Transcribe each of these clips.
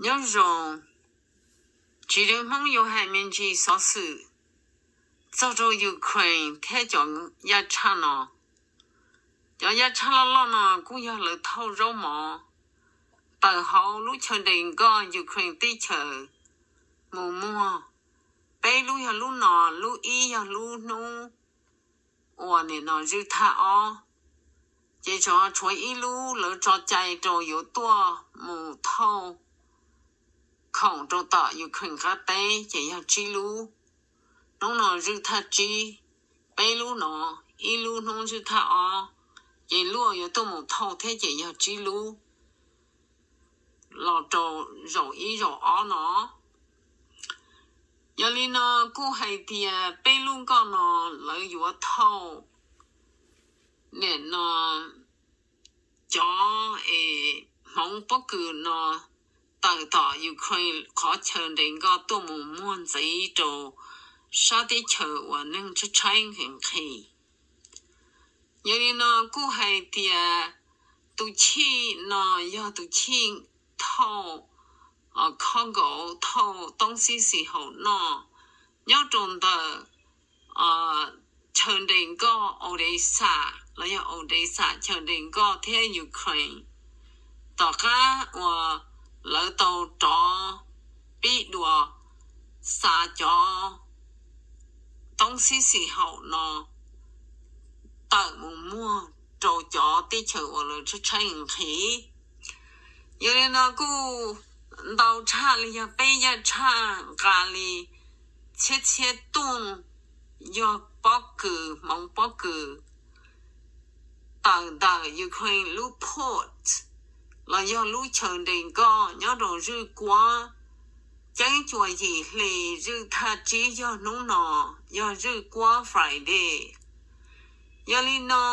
Nyob zoo, tsis dheev Hmoob yuav hais me ntsis xov xwm txog rau Ukraine thiab cov yaj tshaj no. Cov yaj tshaj loj loj no kuj yog lawv thauj zaub mov tawm hauv lub chaw nres nkoj Ukraine teb chaws mus muag. Peb lub yog lub no, lub ib yog lub hnub uas nim no zwj thaj ob, ces tseem tshuav ib lub lawv tso cai rau yuav tuaj mus thauj khoom rau tom Ukraine qab teb ces yog tsib lub. Hnub no zwj thaj tsib, peb lub no, ib lub hnub zwj thaj ob, ces lub yuav tuaj mus thauj thiab ces yog tsib lub los rau zaum ib zaum ob no. Yog li no kuj hais tias peb lub nkoj no lawv yuav thauj nim no cov es hmoov pob kws no tawm tom Ukraine qhov chaw nres nkoj tuaj mus muag ntxiv rau sab teb chaws uas neeg tshaib tshaib nqhis nqhis. Yog li no kuj hais tias tus chij no yog tus chij thauj cargo, thauj toob xib xis haum noj nyob rau ntawm chaw nres nkoj Odesa los yog Odesa chaw nres nkoj thiab Ukraine, tom qab uas lawv tau rov pib dua xa cov toob xib xis haum no tawm mus muag rau cov teb chaws uas lawv tshaib tshaib nqhis. Yog li no kuj ntau tshaj li yog peb yaj tshaj nqa li txhiab txhiab tuj yog pob kws, hmoov pob kws tawm ntawm Ukraine lub port los yog lub chaw nres nkoj nyob rau zwj kuab ceeb cuaj yim hli, zwj thaj tsib yog hnub no, yog zwj kuab Friday. Yog li no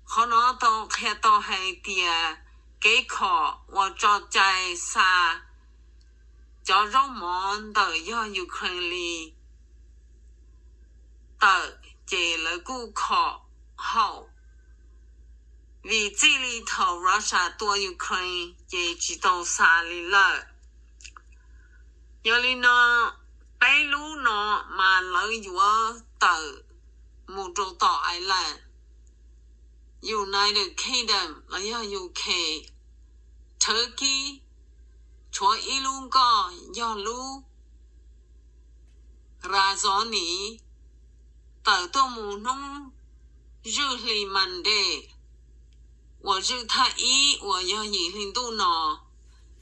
qhov no tau qhia tau hais tias kev khom uas tso cai xa cov zaub mov ntawm yog Ukraine li tawm ces lawv kuj khom haum, vim txij li thaum Russia tua Ukraine ces tsis tau xa li lawm. Yog li no peb lub no mas lawv yuav tawm mus rau tom Ireland, United Kingdom los yog U K, Turkey, tshuav ib lub nkoj yog lub Razoni tawm tuaj mus hnub zwj hli Monday uas zwj thaj ib uas yog yim hli ntuj no,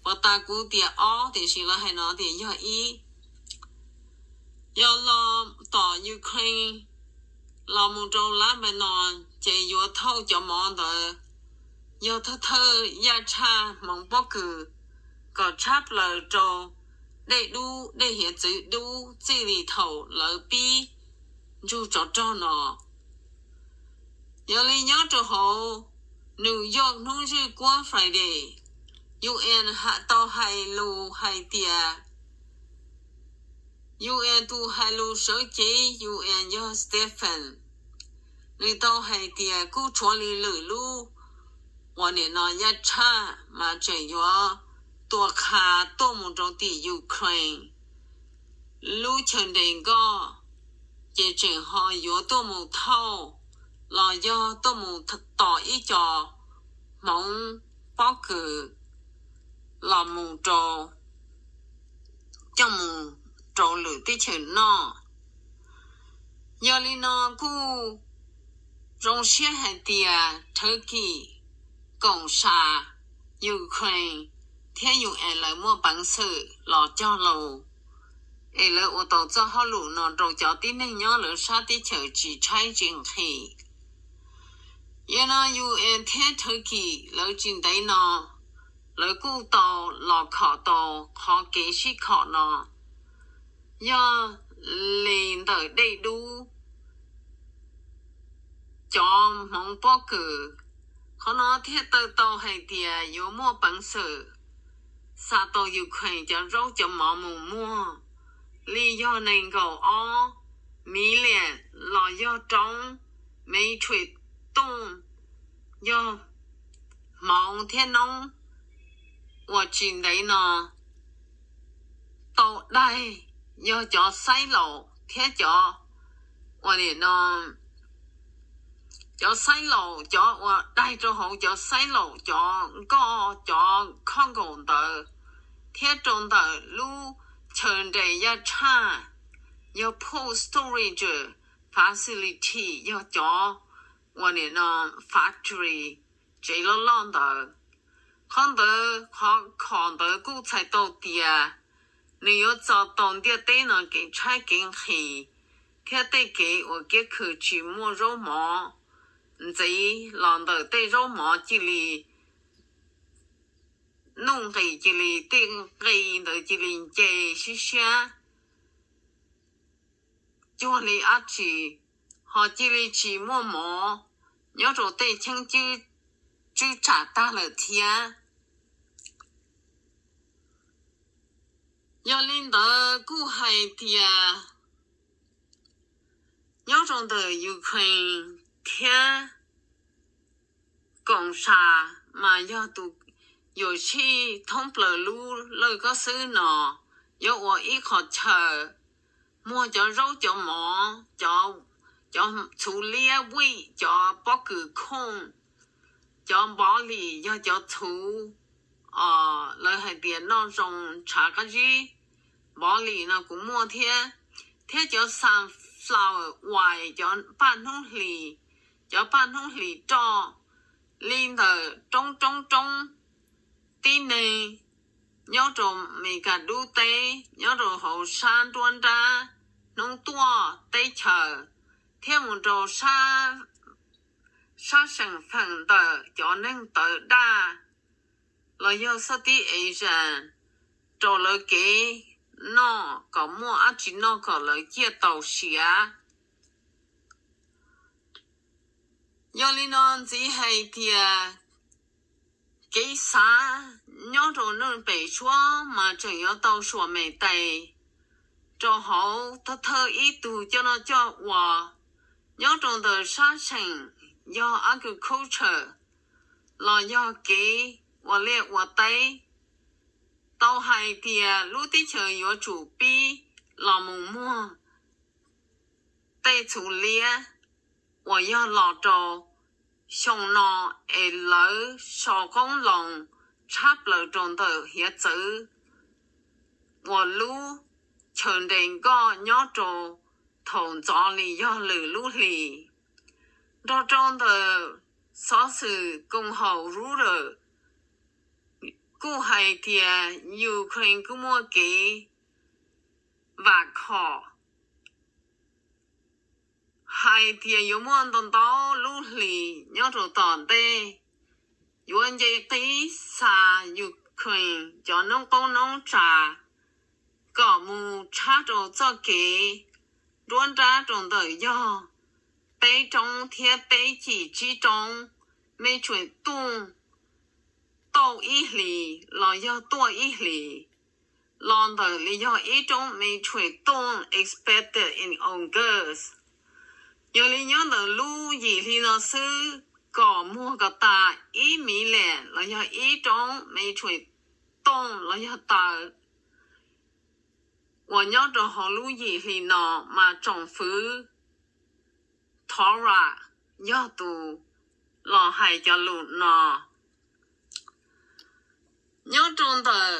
puas tas kuv tias ob tiam sis lawv hais no tias yog ib. Yog los tom Ukraine los mus rau Lebanon ces yuav thauj cov mov ntawd yog thawj thawj yaj tshaj hmoov pob kws kom tshab plaws rau dej dub dej hiav txwv dub txij li thaum lawv pib ntsug tsov rog no. Yog li nyob rau hauv New York hnub zwj kuab Friday, U N tau hais lus hais tias, U N tus hais lus sawv cev U N yog Stephen, nws tau hais tias kuj tshuav li lwm lub uas nim no yaj tshaj mas tseem yuav tua qha tuaj mus rau tim Ukraine lub chaw nres nkoj, ces tseem ho yuav tuaj mus thauj los yog tuaj mus tos ib co hmoov pob kws los mus rau, coj mus rau lwm teb chaws noj. Yog li no kuj zoo siab hais tias Turkey, koom sam, Ukraine thiab U N lawv muaj peev xwm los cog lus es lawv ua tau txoj hauj lwm no rau cov tib neeg nyob lawv sab teb chaws tsis tshaib tsis nqhis. Yog no U N thiab Turkey lawv tsis ntev no lawv kuj tau los khom tau qhov kev sib khom no, yog li ntawm dej dub, cov hmoov pob kws. Qhov no thiaj tau tau hais tias yuav muaj peev xwm xa tau Ukraine cov zaub cov mov mus muag li yog nees nkaum ob million los yog roob metric ton, yog hmoov thiab noob uas tsis ntev no tau daig yog cov xaib laus thiab cov ua li no, cov xaib laus, cov uas daig rau hauv cov xaib laus, cov nkoj, cov khob nkaus ntawd, thiab rau ntawm lub chaw nres yaj tshaj yog cold storage facility, yog cov ua li no factory, tsev loj loj ntawd. Qhov ntawd, qhov khom ntawd kuj txhais tau tias nws yuav txo tau ntiaj teb no kev tshaib kev nqhis thiab tej kev uas kiab khw tsis muaj zaub mov ntxiv los ntawm tej zaub mov cia li nuj nqis, cia li tej nqi ntawd cia li nce siab siab cuag li dab tsi, ho cia li tsis muaj mov nyob rau tej cheeb tswb tsam tag lawm thiab. Yog li ntawd kuj hais tias nyob rau ntawm Ukraine thiab koom sam mas yog tus yuam sij thoob plaws lub lawj kob xwb no yuav ua ib qho chaw muag cov zaub cov mov, cov, cov txhuv liab vij, cov pob kws khooj, cov npov lis yog cov txhuv lawv hais tias noj zoo ntshav qab zib. Npov lis no kuv muaj thiab, thiab cov sunflower oil, cov paj hnub hlis, cov paj hnub hlis roj li ntawm roob roob roob tib neeg nyob rau Mes Kas dub teb, nyob rau hauv sab nruab nrab hnub tuaj teb chaws, thiab mus rau sab seem feem ntawm cov neeg tawv daj los yog xab tib Asian rau lawv kev noj kom muaj dab tsi noj kom lawv ciaj tau siav. Yog li no ntxiv hais tias kev xav nyob rau neeg pem suab mas tseem yuav tau suam me tais rau hauv thawj thawj ib tug coj noj coj ua nyob rau ntawm sab seem yog agriculture los yog kev ua liaj ua teb. Tau hais tias lub teb chaws yuav tsum pib los mus muag tej txhuv liab uas yog los rau xyoo no es lawv sau qoob loo tshab plaws rau ntawm hiav txwv uas lub chaw nres nkoj nyob rau thaum ntxov li yog lwm lub hlis. Nrog rau ntawm xov xwm koom haum Reuters kuj hais tias Ukraine kuj muaj kev vam khom hais tias yuav muaj ntau ntau lub hlis nyob rau tom ntej yuav nce qib xa Ukraine cov noob qoob noob tsav kom mus tshab rau txoj kev nruab nrab rau ntawm yog peb roob thiab peb cim tsib roob mev tshuam tuaj tauj ib hlis los yog tuaj ib hlis los ntawm li yog ib roob mev tshuam tuaj expected in August. Yog li nyob ntawm lub yim hli no xwb kom muag kom tas ib million los yog ib roob mev tshuam tuaj los yog taws uas nyob rau hauv lub yim hli no mas tsoom fwv Torah yog tus los hais cov lus no. Nyob rau ntawm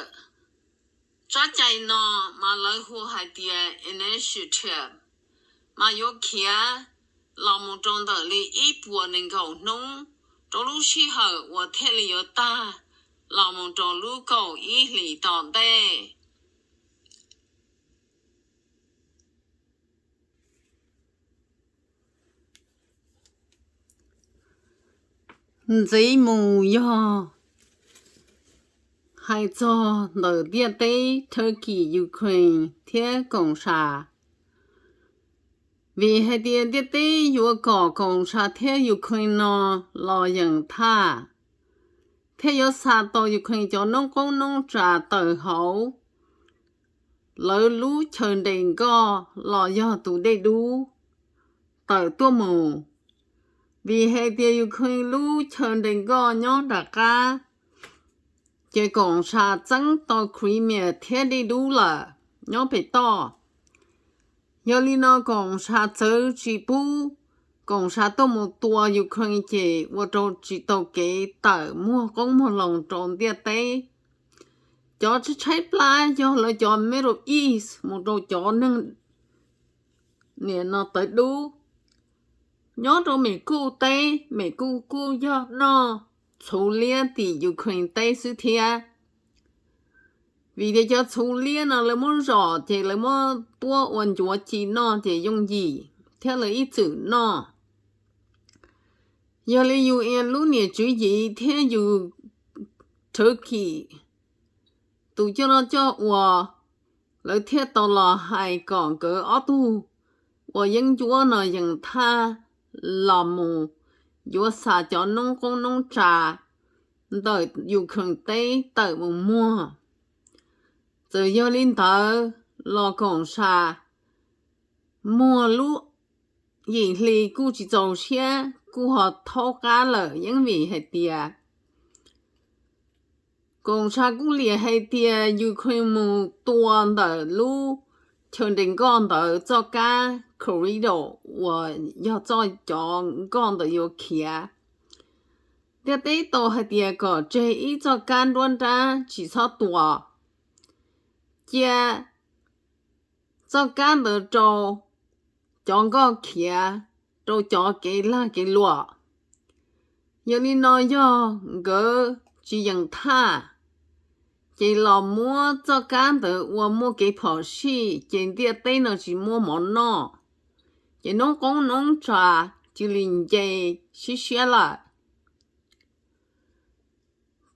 tsab cai no mas lawv hu hais tias initiative mas yuav khiav los mus rau ntawm li ib puas nees nkaum hnub rau lub sij hawm uas thiaj li yuav tag los mus rau lub kaum ib hlis tom ntej. Ntxiv mus yog hais txog ntawm ntiaj teb Turkey, Ukraine thiab koom sam. Vim hais tias ntiaj teb yuav kom koom sam thiab Ukraine no los yeem thaj, thiab yuav xa tau Ukraine cov noob qoob noob tsav tawm hauv lawv lub chaw nres nkoj los yog tus dej dub tawm tuaj mus. Vim hais tias Ukraine lub chaw nres nkoj nyob nram qab, ces koom sam txeeb tau Crimea thiab dej dub lawm. nyob pem toj. Yog li no koom sam txawv tsis pub koom sam tuaj mus tua Ukraine ces ua rau tsis tau kev tawm muag qoob muag loo rau ntiaj teb. Cov tshaib plab yog lawv cov Middle East mus rau cov neeg nim no tawv dub. Nyob rau Mem Kuj teb, Mem Kuj kuj yog noj txhuv liab tim Ukraine teb xwb thiab. Vim tias cov txhuv liab no lawv muab zom ces lawv muab tuab ua ncuav ci noj ces yooj yim thiab lawv ib txwm noj. Yog li UN lub niam tswv yim thiab yus Turkey tus coj noj coj ua, lawv thiaj tau los hais kom nkawd ob tug ua yeeb ncuab no yees thaj los mus yuav xa cov noob qoob noob tsa ntawm Ukraine teb tawm mus muag. Txawm yog li ntawd los koom sam muag lub yim hli kuj tsis txaus siab kuj ho thaub qab lawm yeej vim hais tias koom sam kuj liam hais tias Ukraine mus tua ntawm lub chaw nres nkoj ntawd txoj kab corridor uas yog txoj cov nkoj ntawd yuav khiav. Ntiaj teb tau hais tias kom tseg ib txoj kab nruab nrab tsis txhob tua, cia txoj kab ntawd rau cov nkoj khiav rau cov kev lag kev luam. Yog li no yog nkawd tsis yeem thaj, ces los muab txoj kab ntawd ua muaj kev phom sij ces ntiaj teb no tsis muaj mov noj, ces noob qoob noob tsa cia li nce siab siab lawm.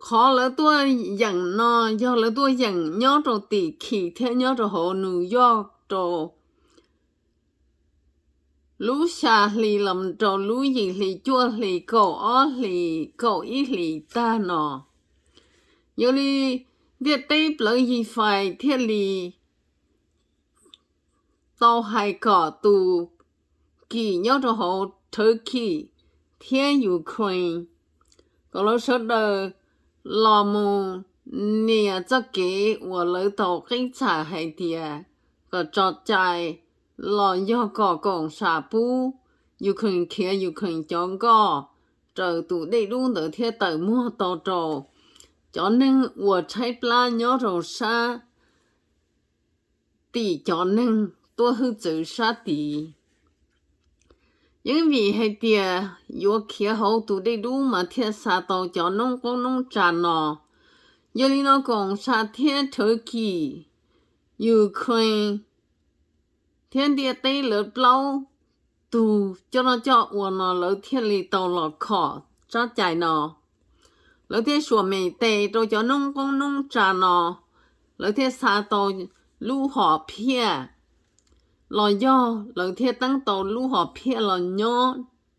Qhov lawv tuaj yeem no yog lawv tuaj yeem nyob rau tim khi thiab nyob rau hauv New York rau lub xya hli los rau lub yim hli cuaj hli kaum ob hli kaum ib hli tag no. Yog li ntiaj teb plawv yig fais thiaj li tau hais kom tus kis nyob rau hauv Turkey thiab Ukraine kom lawv sawv daws los mus nias txoj kev uas lawv tau qib txham hais tias kom tso cai los yog kom koom sam pub Ukraine khiav Ukraine cov nkoj raws tus dej dub ntawd thiab tawm muag tau rau cov neeg uas tshaib plab nyob rau sab tim cov neeg tuaj hwj txwv sab tid. Yeej vim hais tias yuav khiav hauv tus dej dub mas thiaj xa tau cov noob qoob noob tsa no. Yog li no koom sam thiab Turkey, Ukraine thiab ntiaj teb lawv plaub tug coj noj coj ua no lawv thiaj li tau los khom tsab cai no. Lawv thiaj suam me tes rau cov noob qoob noob tsa no, lawv thiaj xa tau lub hom phiaj los yog lawv thiaj teeb tau lub hom phiaj los nyob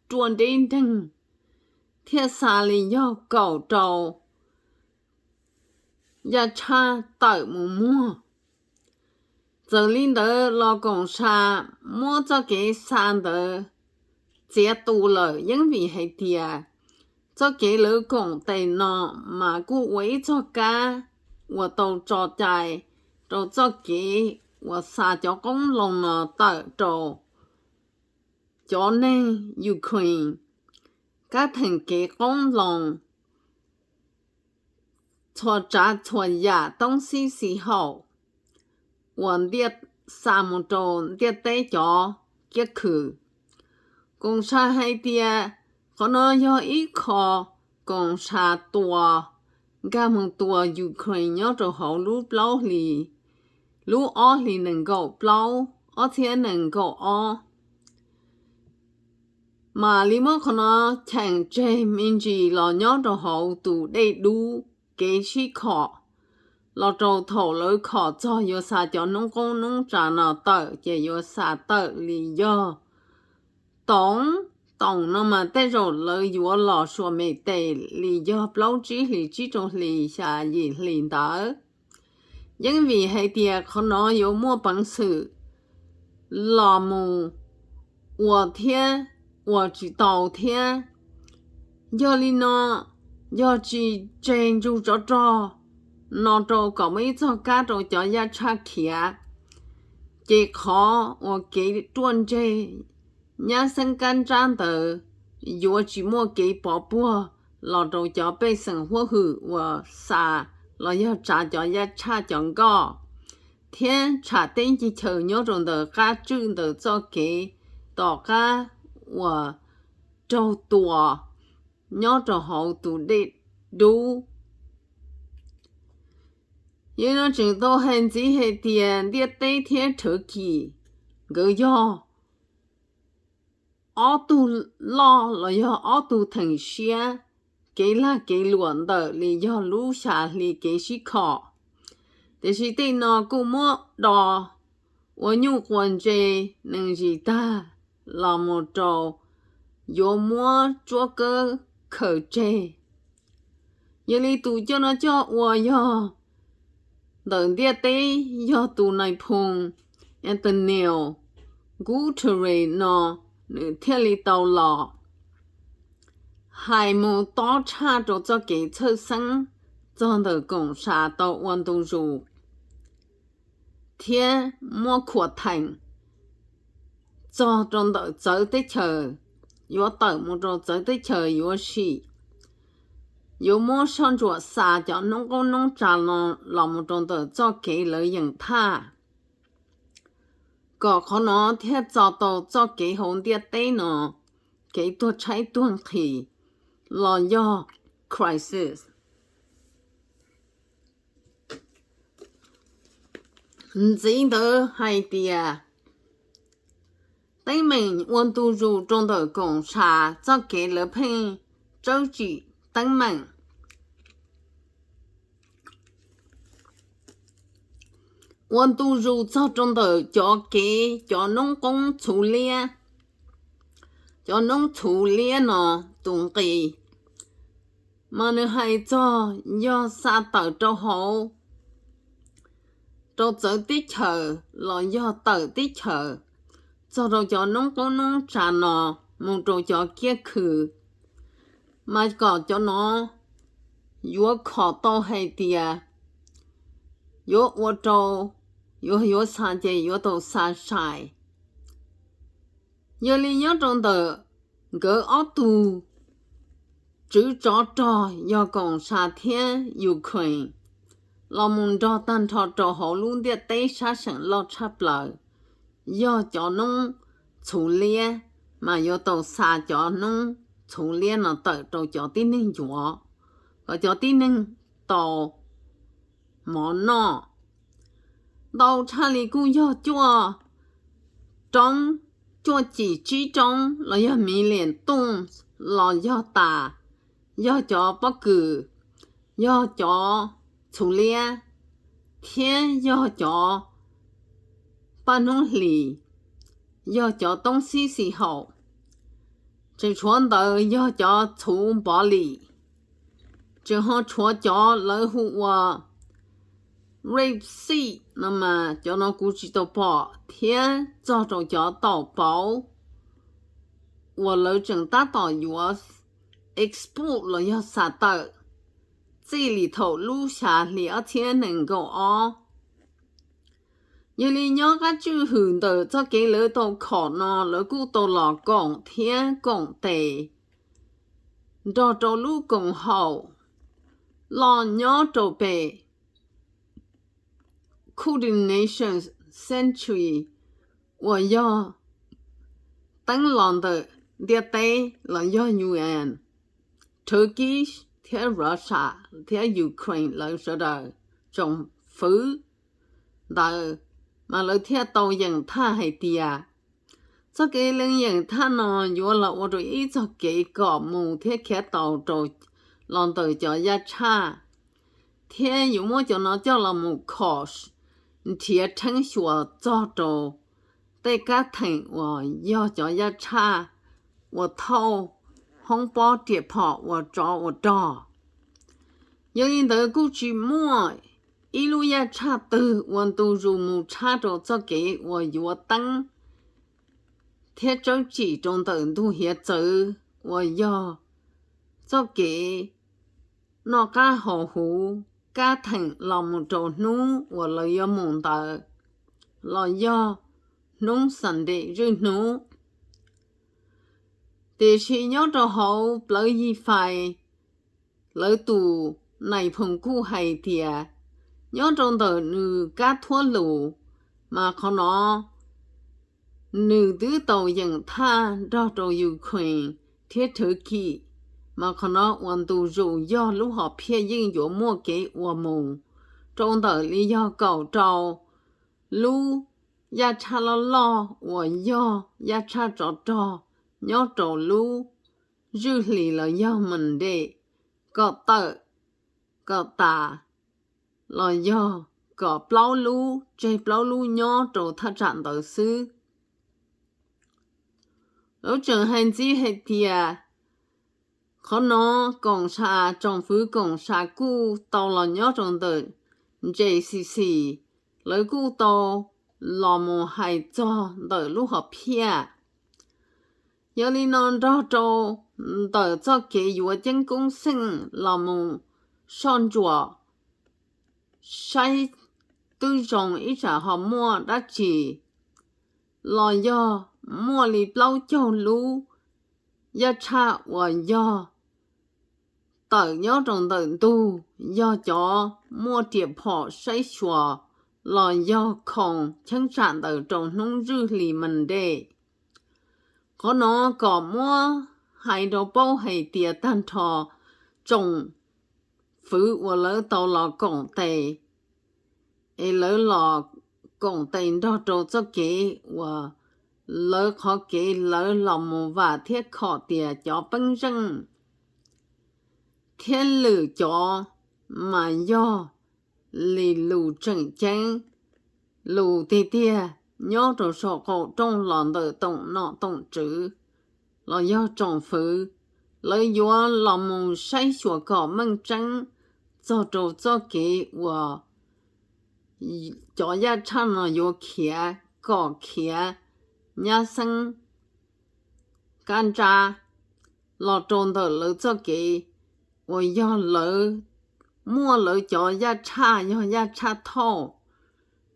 ruaj nreb nreeg, thiaj xa li yog kaum rau yaj tshaj tawm mus muag. Txawm li ntawd los koom sam muab txoj kev xa ntawd txiav tu lawm yeej vim hais tias txoj kev lawv koom tes no mas kuj ua ib txoj kab uas tau tso cai rau txoj kev uas xa cov qoob loo no tawm rau cov neeg Ukraine, kab theem kev qoob loo, txhua tsav txhua yam toob xib xis haum uas ntiaj xa mus rau ntiaj teb cov kiab khw. Koom sam hais tias qhov no yog ib qho koom sam tua, nkag mus tua Ukraine nyob rau hauv lub plaub hlis, lub ob hlis nees nkaum plaub, ob txhiab nees nkaum ob. Mam li muab qhov no cheem tseg me ntsis los nyob rau hauv tus dej dub kev sib khom, los rau thaum lawv khom txog yuav xa cov noob qoob noob tsa no tawm ces yuav xa tawm li yog toom, toom no mas tej zaum lawv yuav los suam me tes li yog plaub tsib hlis, tsib rau hlis, xya yim hlis ntawd. Yeej vim hais tias qhov no yuav muaj peev xwm los mus ua thiab ua tsis tau thiab. Yog li no, yog tsis tseg ntsug tsov rog no rau kom muaj ib txoj kab rau cov yaj tshaj khiav, Ces qhov uas kev ruaj ntseg nyab xeeb kab ntsab ntawd yuav tsis muaj kev pov puag los rau cov pej xeem huab hwm uas xa los yog tsav cov yaj tshaj cov nkoj thiab tsham teb chaws nyob rau ntawm qab tswj ntawm txoj kev tom qab uas raug tua nyob rau hauv tus dej dub. Yog no tseem tau hais ntxiv hais tias ntiaj teb thiab Turkey nkawd yog ob tug loj los yog ob tug theem siab kev lag kev luam ntawm li yog lub xya hli kev sib khom. Tiam sis tej no kuj muab do ua nyuj quas ntse nees zis tag los mus rau yuav muab tsuab kawb khaws tseg. Yog li tus coj no coj ua yog ntawm ntiaj teb yog tus nais phoo Antonio Guterres no nws thiaj li tau los hais mus tob tshaj rau txoj kev txhawj xeeb txog ntawm koom sam tau ua ntu zus thiab muab khuam theem txog rau ntawm txawv teb chaws, yuav tawm mus rau txawv teb chaws yuav sim, yuav muab soj ntsuam xa cov noob qoob noob tsa no los mus rau ntawm txoj kev lawv yeem thaj, kom qhov no thiaj txo tau txoj kev hauv ntiaj teb no kev tuag tshaib tuag nqhis los yog crisis. Ntxiv ntawd hais tias teeb meem ua ntu zus rau ntawm koom sam txoj kev lawv pheej tsawb tsim teeb meem ua ntu zus txog rau ntawm cov kev cov noob qoob txhuv liab. Cov noob txhuv liab no tus nqi mas nws hais txog yog xa tawm rau hauv, rau txawv teb chaws los yog tawm teb chaws, txog rau cov noob qoob noob tsa no mus rau cov kiab khw, mas kom cov no yuav khom tau hais tias yuav ua rau, yuav yuav xa ces yuav tau xa sai. Yog li nyob rau ntawm nkawd ob tug tswv tsov rog yog koom sam thiab Ukraine los mus nrog tag nrho rau hauv lub ntiaj teb sab seem loj tshaj plaws yog cov noob txhuv liab, mas yuav tau xa cov noob txhuv liab no tawm rau cov tib neeg ncuav, kom cov tib neeg tau mov noj. Ntau tshaj li kuj yog cuaj roob, cuaj cim tsib roob los yog million tons los yog tas, yog cov pob kws, yog cov txhuv liab, thiab yog cov paj hnub hlis, yog cov toob xib xis haum. Tseem tshuav ntawd yog cov txhuv npov lim, tseem ho tshuav cov lawv hu ua rape seed no mas cov no kuv tsis tau pom, thiab txog rau cov taum pauv uas lawv tseem tab tom yuav export los yog xa tawm txij li thaum lub xya hli ob txhiab nees nkaum ob. Yog li nyob qab tswj hwm ntawm txoj kev lawv tau khom no lawv kuj tau los koom thiab koom tes nrog rau lub koom haum loj nyob rau pem Coordination Centre uas yog teeb los ntawm ntiaj teb los yog U N, Turkish thiab Russia thiab Ukraine lawv sawv daws tsoom fwv ntawd, mas lawv thiaj tau yeem thaj hais tias txoj kev lawv yeem thaj no yuav los ua rau ib txoj kev kom mus thiab khiav tau rau los ntawm cov yaj tshaj, thiab yuav muab cov no coj los mus khom nrhiav rheeb xyuas txog rau tej kab theem uas yog cov yaj tshaj uas thauj hoob pob riam phom ua tsov ua rog. Yog li ntawd kuj tsis muaj ib lub yaj tshaj twg ua ntu zus mus tshab rau txoj kev uas yuav teeb thiab tsawb tsim rau ntawm ntug hiav txwv uas yog txoj kev noj qab haus huv, kab theem los mus rau hnub uas lawv yuav mus ntawd. los yog hnub Sunday zwj hnub. Tiam sis nyob rau hauv plawv yig fais, lawv tus nais phoo kuj hais tias nyob rau ntawm nws kab thuab lus, mas qhov no nws twb tau yeem thaj nrog rau Ukraine thiab Turkey, mas qhov no uas ntu zus yog lub hom phiaj yeej yuav muaj kev ua mus rau ntawm li yog kaum rau lub yaj tshaj loj loj uas yog yaj tshaj tsov rog nyob rau lub zwj hlis los yog Monday, kom tawm, kom tas, los yog kom plaub lub tseg plaub lub nyob rau thaj tsam ntawd xwb. Lawv tseem hais ntxiv hais tias qhov no koom sam, tsoom fwv koom sam kuj tau los nyob rau ntawm J C C, lawv kuj tau los mus hais txog ntawm lub hom phiaj. Yog li no nrog rau ntawm txoj kev yuav ceeb koob xeej los mus soj ntsuam saib twb zoo ib tsam ho muaj dab tsi, los yog muaj li plaub caug lub yaj tshaj uas yog tawm nyob rau ntawm ntug, yog cov muaj riam phom saib xyuas los yog khoom cheeb tsam ntawd rau hnub zwj hlis Monday. Qhov no kom muab hais rau paub hais tias tag nrho tsoom fwv uas lawv tau los koom tes, es lawv los koom tes nrog rau txoj kev uas lawv qhov kev lawv los mus vam thiab khom tias cov peeb zeej thiab lwm cov mas yog li lus tseem ceeb, lus tiag tiag nyob rau saum qaum rooj los ntawm toom nom toom tswv los yog tsoom fwv, lawv yuav los mus saib xyuas kom meej tseeb txog rau txoj kev uas cov yaj tshaj no yuav khiav kom khiav nyab xeeb kab ntsab los rau ntawm lawv txoj kev uas yog lawv muaj lawv cov yaj tshaj, yog yaj tshaj thauj,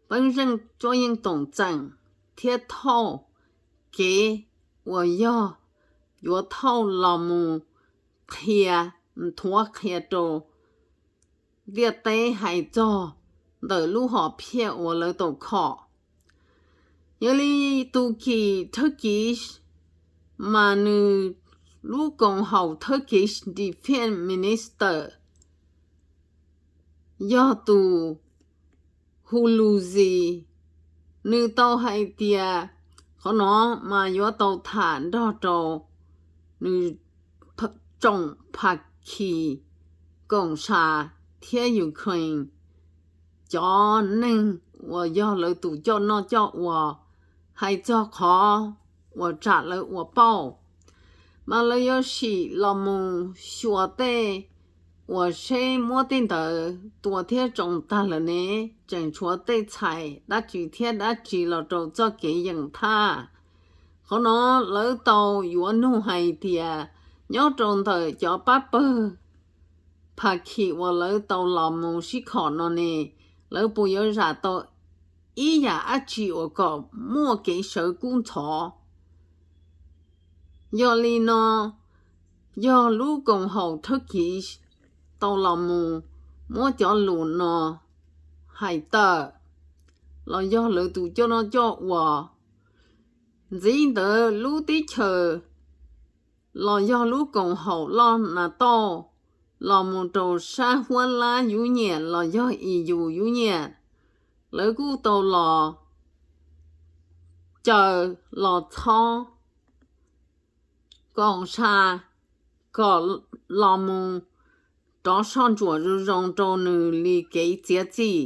peeb zeej cuab yeej toom txeem thiab thauj kev uas yog yuav thauj los mus qhia, nthuav qhia rau ntiaj teb hais txog ntawm lub hom phiaj uas lawv tau khom. Yog li tus kim Turkish mas nws lub koom haum Turkish Defense Minister yog tus Hulusi, nws tau hais tias qhov no mas yuav tau tham nrog rau nws tsoom phas khis koom sam thiab Ukraine cov neeg uas yog lawv tus coj noj coj ua, hais txog qhov uas tsam lawv ua pauj, mas lawv yuav sim los mus xyuas tej uas seb muab tej ntawd tua thiab tsoo tag lawm ne, tseem tshuav tej txhais dab tsi thiab dab tsi los rau txoj kev yeem thaj. Qhov no lawv tau yuav nug hais tias nyob rau ntawm cov pab pawg phas khis uas lawv tau los mus sib khom no ne, lawv puas yuav zam tau ib yam dab tsi uas kom muaj kev sawv kub ntxhov? Yog li no, yog lub koom haum Turkish tau los mus muab cov lus no hais tawm los yog lawv tus coj noj coj ua. Ntxiv ntawd lub teb chaws los yog lub koom haum loj NATO los mus rau sab Huab Lab Yub Nyiam los yog E U Yub Nyiam, lawv kuj tau los caw los txhob koom sam kom los mus rov soj ntsuam zoo zoo rau nws li kev txiav txim.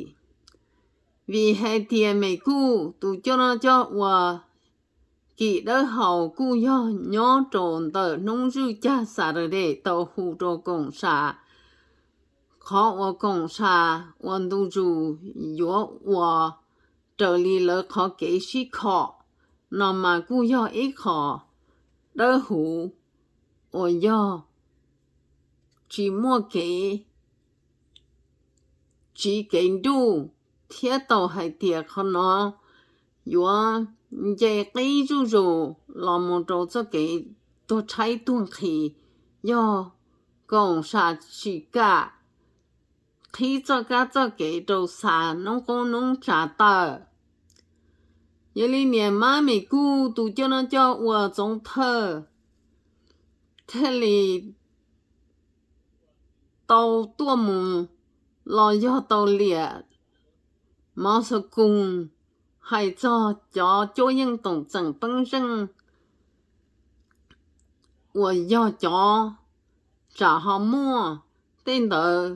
Vim hais tias Mes Kuj tus coj noj coj ua Kim Dawb Haus kuj yog nyob rau ntawm hnub zwj cag Saturday tau hu rau koom sam qhov uas koom sam ua ntu zus yuav ua raws li lawv qhov kev sib khom no mas kuj yog ib qho dawb huv uas yog tsis muaj kev tsiv kev nruj, thiab tau hais tias qhov no yuav nce qib zuj zus los mus rau txoj kev tuag tshaib tuag nqhis, yog koom sam tsis kam qhib txoj kab txoj kev rau xa noob qoob noob tsa tawm. Yog li niam mab mim kuj tus coj noj coj ua txoov thawj thiaj li tau tuaj mus los yog tau liam mov xov koos hais txog cov cuab yeej toom txeem peeb zeej uas yog cov tsam ho muaj tej ntawd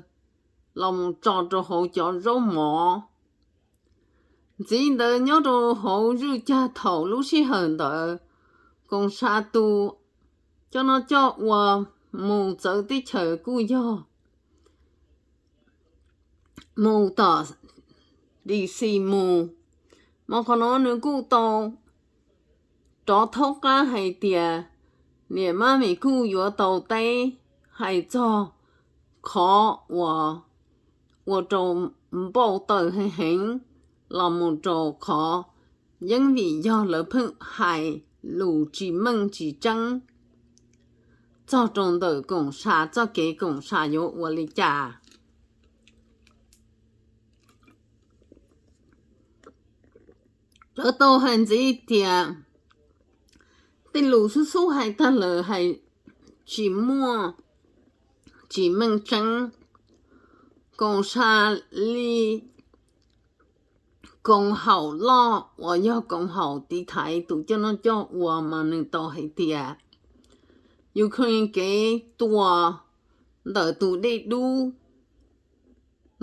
los mus tso rau hauv cov zaub mov. Ntxiv ntawd nyob rau hauv zuj cag thaum lub sij hawm ntawd, koom sam tus coj noj coj ua mus txawv teb chaws kuj yog mus tom D C mus. Mas qhov no nws kuj tau rov thaub qab hais tias niam mab mim kuj yuav tau teb hais txog qhov uas ua rau npau taws heev heev los mus rau qhov yeeb vim yog lawv pheej hais lus tsis meej tsis tseeb txog rau ntawm koom sam txoj kev koom sam yuav ua li cas. Lawv tau hais ntxiv tias tej lus xub xub hais tag lawm hais tsis muaj tsis meej tseeb. Koom sam li koom haum loj uas yog koom haum tiv thaiv tus coj noj coj ua mas nws tau hais tias Ukraine kev tua ntawm tus dej dub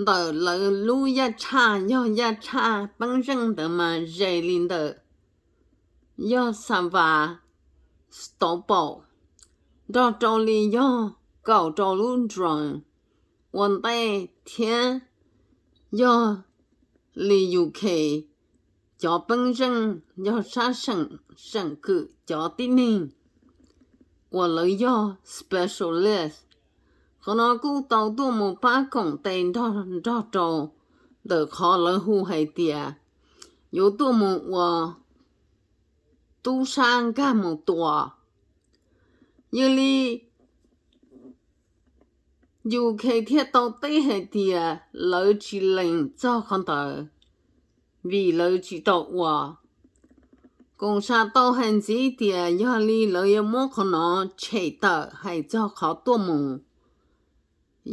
ntawm lawv lub yaj tshaj yog yaj tshaj peeb zeej ntawd mas ze li ntawm yog Sevastopol nrog rau li yog kaum rau lub drone ua ntej thiab yog li Ukraine cov peeb zeej yog sab seem seem kwm cov tib neeg uas lawv yog specialist. Qhov no kuj tau tuaj mus pab koom tes nrog nrog rau ntawm qhov lawv hu hais tias yuav tuaj mus ua tub sab nkag mus tua. Yog li Ukraine thiaj tau teb hais tias lawv tsis lees txog qhov ntawd vim lawv tsis tau ua. Koom sam tau hais ntxiv tias yog li lawv yuav muab qhov no tshem tawm hais txog qhov tuaj mus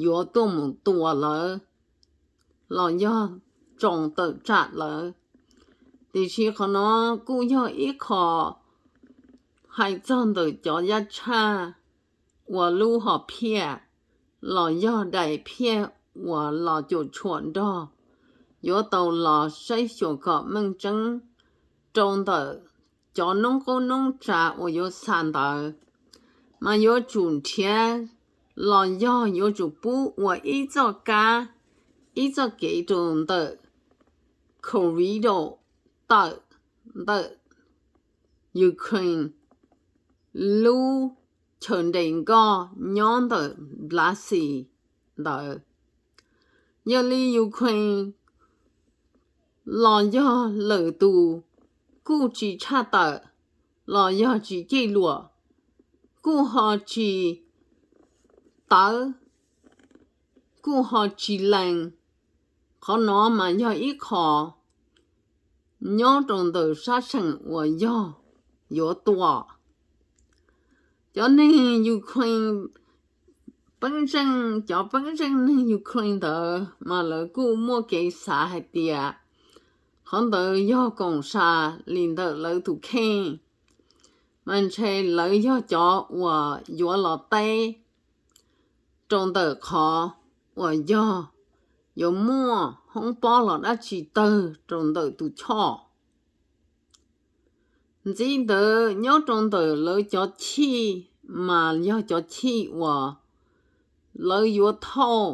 yuav tuaj mus tua lawv los yog tsoos tawm tsam lawv. Tiam sis qhov no kuj yog ib qho hais txog ntawm cov yaj tshaj uas lub hom phiaj los yog daim phiaj uas los cuam tshuam nrog yuav tau los saib xyuas kom meej tseeb rau ntawm cov noob qoob noob tsa uas yuav xa ntawd, mas yuav tsum nrhiav los yog yuav tsum pub ua ib txoj kab, ib txoj kev rau ntawm corridor tawm ntawm Ukraine lub chaw nres nkoj nyob ntawm Black Sea ntawd. Yog li Ukraine los yog lwm tus kuj tsis tshaj tawm los yog tsis ceg luam, kuj ho tsis tawv, kuj ho tsis lees. Qhov no mas yog ib qho nyob rau ntawm sab seem uas yog yuav tua cov neeg Ukraine, peeb zeej, cov peeb zeej neeg Ukraine ntawd mas lawv kuj muaj kev xav hais tias qhov ntawd yog koom sam li ntawm lawv tus kheej, mas ntshe lawv yog cov uas yuav los teb rau ntawm qhov uas yog yuav muaj hoob pob los dab tsi tawg rau ntawm tus choj. Ntxiv ntawd nyob rau ntawm lawv cov chij mas yog cov chij uas lawv yuav thauj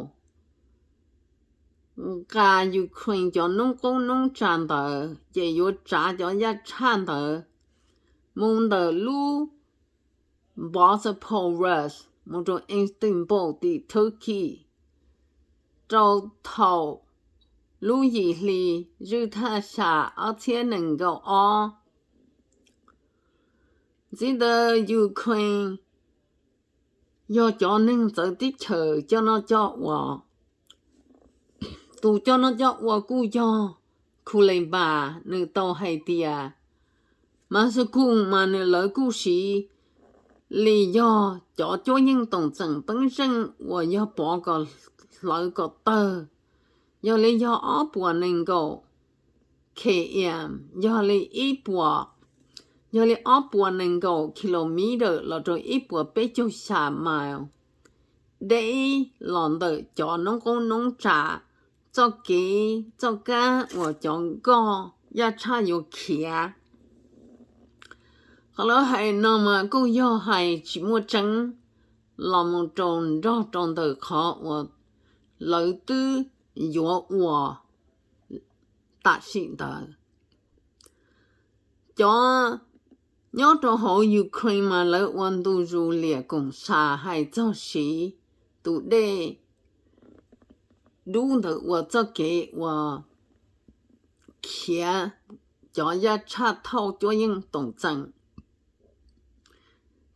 nqa Ukraine cov noob qoob noob tsa ntawd ces yuav tsav cov yaj tshaj ntawd mus ntawm lub Bosporus mus rau Istanbul tim Turkey rau thaum lub yim hli zwj thaj xya ob txhiab nees nkaum ob. Txiv ntawd Ukraine yog cov neeg txawv teb chaws coj noj coj ua. Tus coj noj coj ua kuj yog Kuleba, nws tau hais tias mas xu kuj mas nws lawv kuj siv li yog cov cuab yeej toom txeem peeb zeej uas yog pov kom hlawv kom tawg, yog li yog ob puas nees nkaum K M, yog li ib puas, yog li ob puas nees nkaum kilometer los rau ib puas peb caug xya mile, deb los ntawm cov noob qoob noob tsav, txoj kev txoj kab uas cov nkoj yaj tshaj yuav khiav. Qhov lawv hais no mas kuj yog hais tsis muaj tseeb los mus rau nrog rau ntawm qhov uas lawv twb yuav ua tam sim ntawd. Cov nyob rau hauv Ukraine mas lawv ua ntu zus liam koom sam hais txog siv tus dej dub ntawd ua txoj kev uas khiav cov yaj tshaj thauj cuab yeej toom txeem,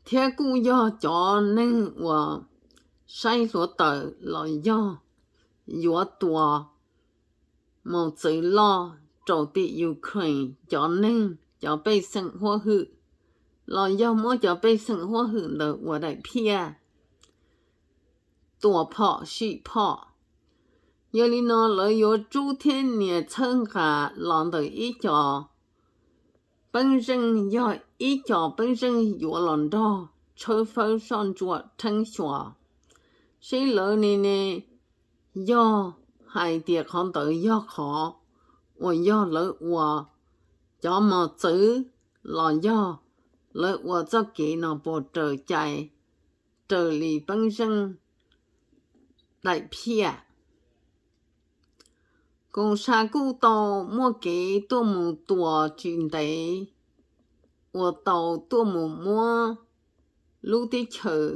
thiab kuj yog cov neeg uas saib hluav taws los yog yuav tua mus txwv loj rau tim Ukraine cov neeg, cov pej xeem huab hwm, los yog muab cov pej xeem huab hwm ntawd ua daim phiaj tua phom sim phom. Yog li no lawv yuav rub thiab nias txhawb nqa los ntawm ib co peeb zeej, yog ib co peeb zeej yuav los nrog tshawb fawb soj ntsuam rheeb xyuas, seb lawv ne ne yog hais tias qhov ntawd yog qhov uas yog lawv ua cov mos txwv los yog lawv ua txoj kev no puas raws cai, raws li peeb zeej daim phiaj. Koom sam kuj tau muaj kev tuaj mus tua tsis ntev uas tau tuaj mus muab lub teb chaws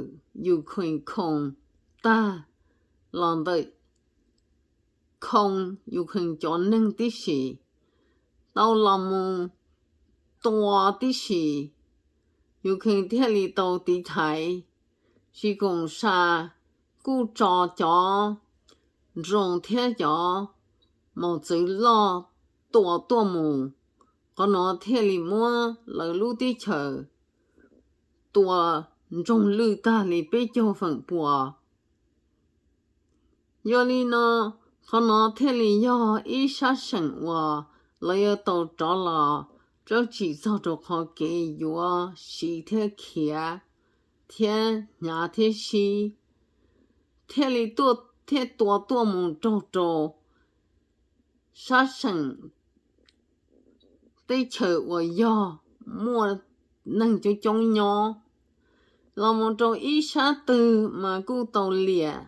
Ukraine khoo tag los ntawm khoo Ukraine cov neeg tib si, tau los mus tua tib si, Ukraine thiaj li tau tiv thaiv. Tsis koom sam kuj tso cov nroos thiab cov mos txwv loj tua tuaj mus, qhov no thiaj li muab lawv lub teb chaws tua ntsoog lwj tag li peb caug feem pua. Yog li no, qhov no thiaj li yog ib sab seem uas lawv yuav tau rov los tsob tsim txog rau qhov kev yuav siv thiab khiav thiab hnyav thiab sib, thiaj li tuaj thiab tua tuaj mus raug rau sab seem teb chaws uas yog muaj neeg coob coob nyob, los mus rau ib sab twg mas kuj tau liam,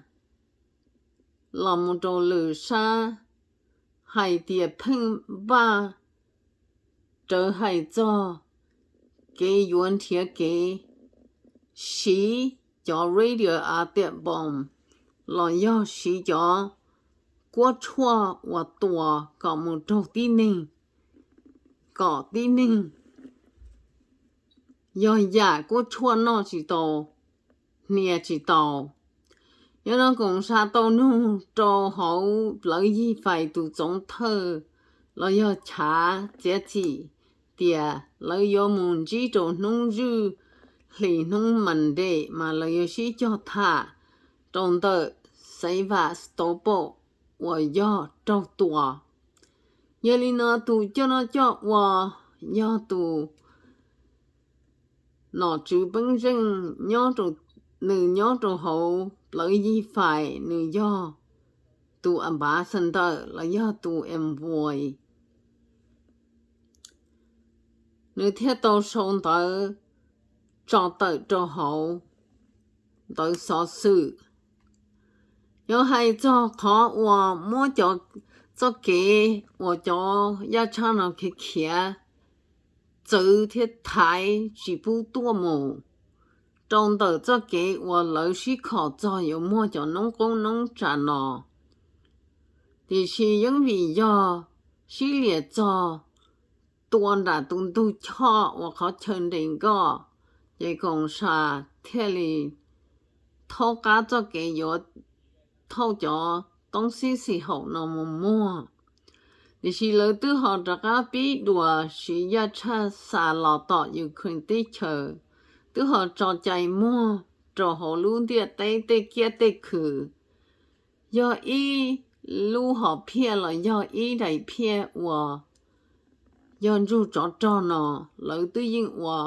los mus rau lwm sab hais tias pheej npaj rawv hais txog kev yuav nrhiav kev siv cov radio a tiam npoos los yog siv cov kuab tshuaj uas tua kom mus raug tib neeg, kom tib neeg yog yam kuab tshuaj noj tsis tau, hnia tsis tau. Yog no koom sam tau nug rau hauv plawv yig fais tus txoov thawj los yog chav txiav txim tias lawv yuav mus ntsib rau hnub zwj hlis hnub Monday mas lawv yuav sib cog tham rau ntawm Sevastopol uas yog raug tua. Yog li no tus coj noj coj ua yog tus nom tswv peeb zeej nyob rau, nws nyob rau hauv plawv yig fais, nws yog tus ambassador los yog tus envoy, nws thiaj tau sau ntawv tso tawm rau hauv ntawv xov xwm. Yog hais txog qhov uas muab cov, txoj kev uas cov yaj tshaj no khiav khiav txwv thiab thaiv tsis pub tuaj mus rau ntawm txoj kev uas lawv sib khom txog yuav muag cov noob qoob noob tsav no, Tiam sis yeej vim yog sib liam txog tua nram tus ntug choj uas qhov chaw nres nkoj, ces Koom Sa thiaj li thaub qab txoj kev yuav thauj cov toob xib xis haum no mus muag. Tiam sis lawv twb ho rov qab pib dua siv yaj tshaj xa los tom Ukraine teb chaws, twb ho tso cai muag rau hauv lub ntiaj teb tej kiab tej khw. Yog ib lub hom phiaj los yog ib daim phiaj uas yog ntsug tsov rog no, lawv twb yeej ua,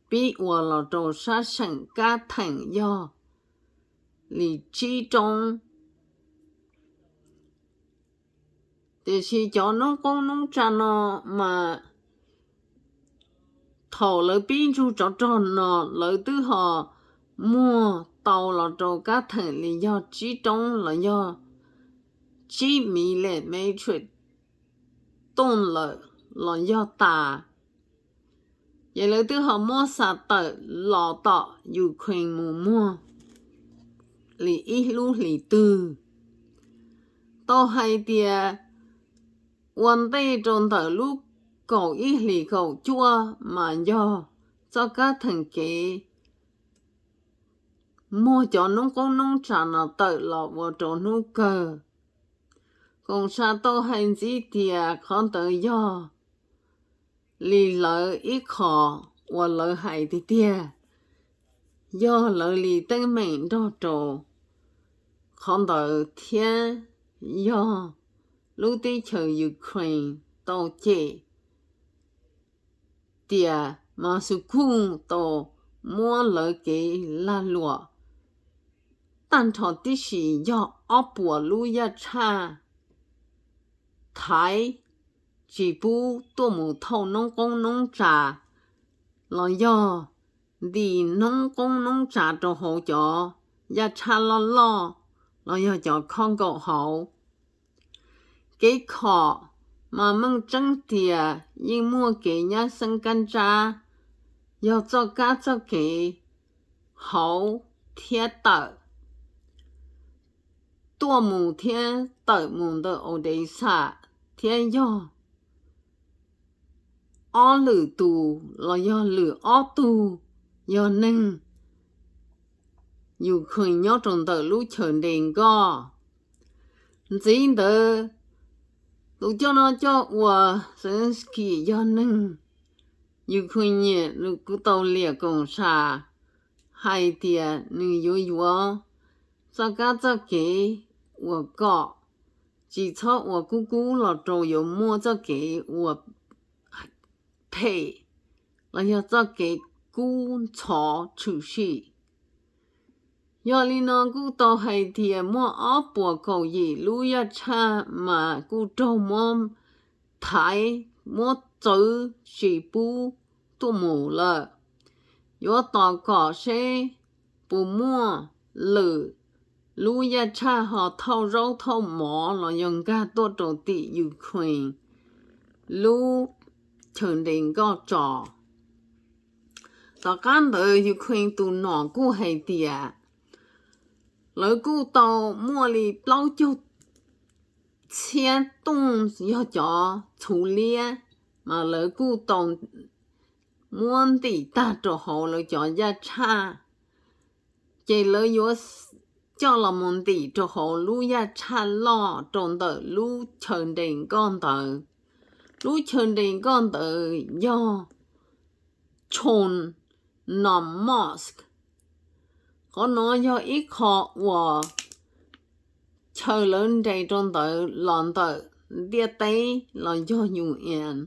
pib ua los rau sab seem kab theem yog li tsib roob. Tiam sis cov noob qoob noob tsa no mas thaum lawv pib ntsug tsov rog no, lawv twb ho muag tau los rau kab theem li yog tsib roob los yog tsib miles metric ton lawm los yog tas. Ces lawv twb ho muab xa tawm los tom Ukraine mus muag li ib lub hlis twg. Tau hais tias ua ntej rau ntawm lub kaum ib hlis kaum cuaj mas yog txoj kab theem kev muag cov noob qoob noob tsa no tawm los ua rau hnub kawg. Koom Sa tau hais ntxiv tias qhov ntawd yog li lawv ib qho uas lawv hais tiag tiag, yog lawv li teeb meem nrog rau qhov ntawd thiab yog lub teb chaws Ukraine tau cem tias Moscow tau muab lawv kev lag luam tag nrho tib si yog ob puas lub yaj tshaj thaiv tsis pub tuaj mus thauj noob qoob noob tsa los yog nti noob qoob noob tsa rau hauv cov yaj tshaj loj loj los yog cov khob nkaum hauv. Kev khom mas meej tseeb tias yeej muaj kev nyab xeeb kab ntsab, yog txoj kab txoj kev hauv thiab tawm, tuaj mus thiab tawm mus ntawm Odesa thiab yog ob lwm tus los yog lwm ob tug yog neeg Ukraine nyob rau ntawm lub chaw nres nkoj. Ntxiv ntawd, tus coj noj coj ua Zelensky yog neeg Ukraine nyiam, nws kuj tau liam Koom Sa hais tias nws yuav yuav txoj kab txoj kev uas kom tsis txhob ua kub kub los rau yuav muaj txoj kev ua phem los yog txoj kev kub ntxhov tshwm sim. Yog li no kuj tau hais tias muaj ob puas kaum yim lub yaj tshaj mas kuj raug muab thaiv, muab txwv tsis pub tuaj mus lawm. Yuav tos kom seb puas muaj lwm lub yaj tshaj ho thauj zaub thauj mov los yog nkag tuaj rau tim Ukraine lub chaw nres nkoj tso. Tom qab ntawd Ukraine tus nom kuj hais tias lawv kuj tau muaj li plaub caug txhiab tooj yog cov txhuv liab mas lawv kuj tau muab ntim tag rau hauv lawv cov yaj tshaj. Ces lawv yuav coj los mus ntim rau hauv lub yaj tshaj loj rau ntawm lub chaw nres nkoj ntawd. Lub chaw nres nkoj ntawd yog Chornomorsk. Qhov no yog ib qho uas chaw lawv nres rau ntawd los ntawm ntiaj teb los yog UN,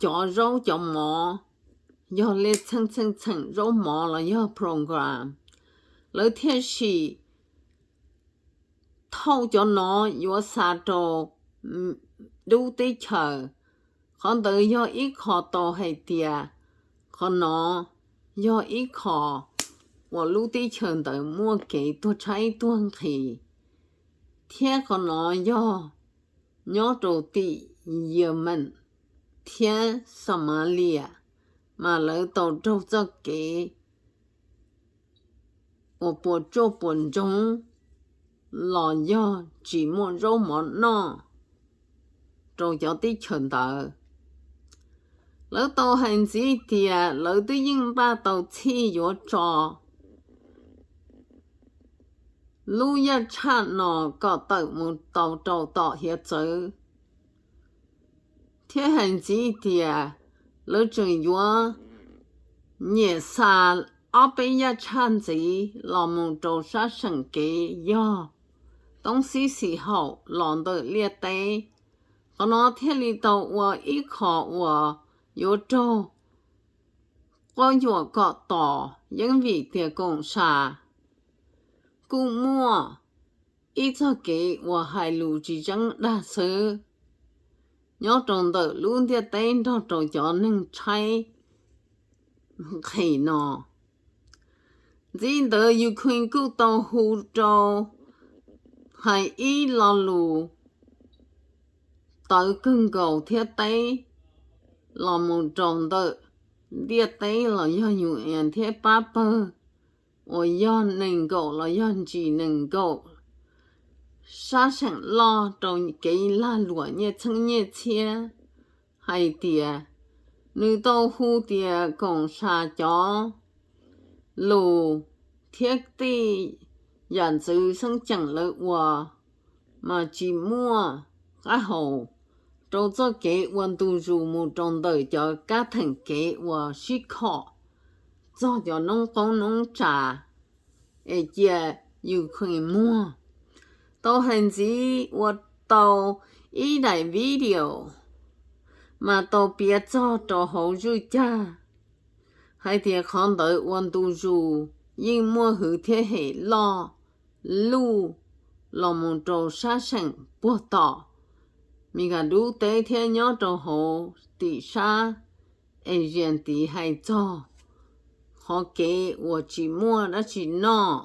cov zaub cov mov, yog li txheej txheej txheem zaub mov los yog program, lawv thiaj sim thauj cov no yuav xa rau dub teb chaws. Qhov ntawd yog ib qho tau hais tias qhov no yog ib qho uas lub teb chaws ntawd muaj kev tuag tshaib tuag nqhis, thiab qhov no yog nyob rau tim Yemen thiab Somalia, mas lawv tau raug txoj kev uas puas tsuaj puas ntsoog los yog tsis muaj zaub mov noj rau cov teb chaws ntawd. Lawv tau hais ntxiv tias lawv twb yeej npaj tau txhij yuav tso lub yaj tshaj no kom tawm mus tau rau tom hiav txwv, thiab hais ntxiv tias lawv tseem yuav nyiam xa ob peb yaj tshaj ntxiv los mus rau sab seem kev yog Toob Xib Xis Haum los ntawm liaj teb. Qhov no thiaj li tau ua ib qho uas yuav raug quab yuam kom tom yeeb vim tias koom sam kuj muaj ib txoj kev uas hais lus tsis tseeb dag xwb nyob rau ntawm lub ntiaj teb nrog rau cov neeg tshaib nqhis no. Ntxiv ntawd Ukraine kuj tau hu rau hais ib lo lus tawv kawg nkaus thiab teb los mus rau ntawm ntiaj teb los yog UN thiab pab pawg uas yog nees nkaum los yog ntsis nees nkaum sab seem loj rau kev lag luam nyiaj txheeb nyiaj txhiab hais tias nws tau hu tias koom sam cov lus thiab tej yam ntxwv xeeb ceem lawv ua mas tsis muaj qab hau rau txoj kev ua ntu zus mus rau ntawm cov kab theem kev uas sib khom txog cov noob qoob noob tsav es cia Ukraine muag. Tau hais ntxiv ua tau ib daim video mas tau piav txog rau hauv zwj cag hais tias qhov ntawd ua ntu zus yeej muaj hwv thiab hem loj luj los mus rau sab seem puag tom Mis Kas dub teb thiab nyob rau hauv tim sab Asian tid hais txog qhov kev uas tsis muaj dab tsi noj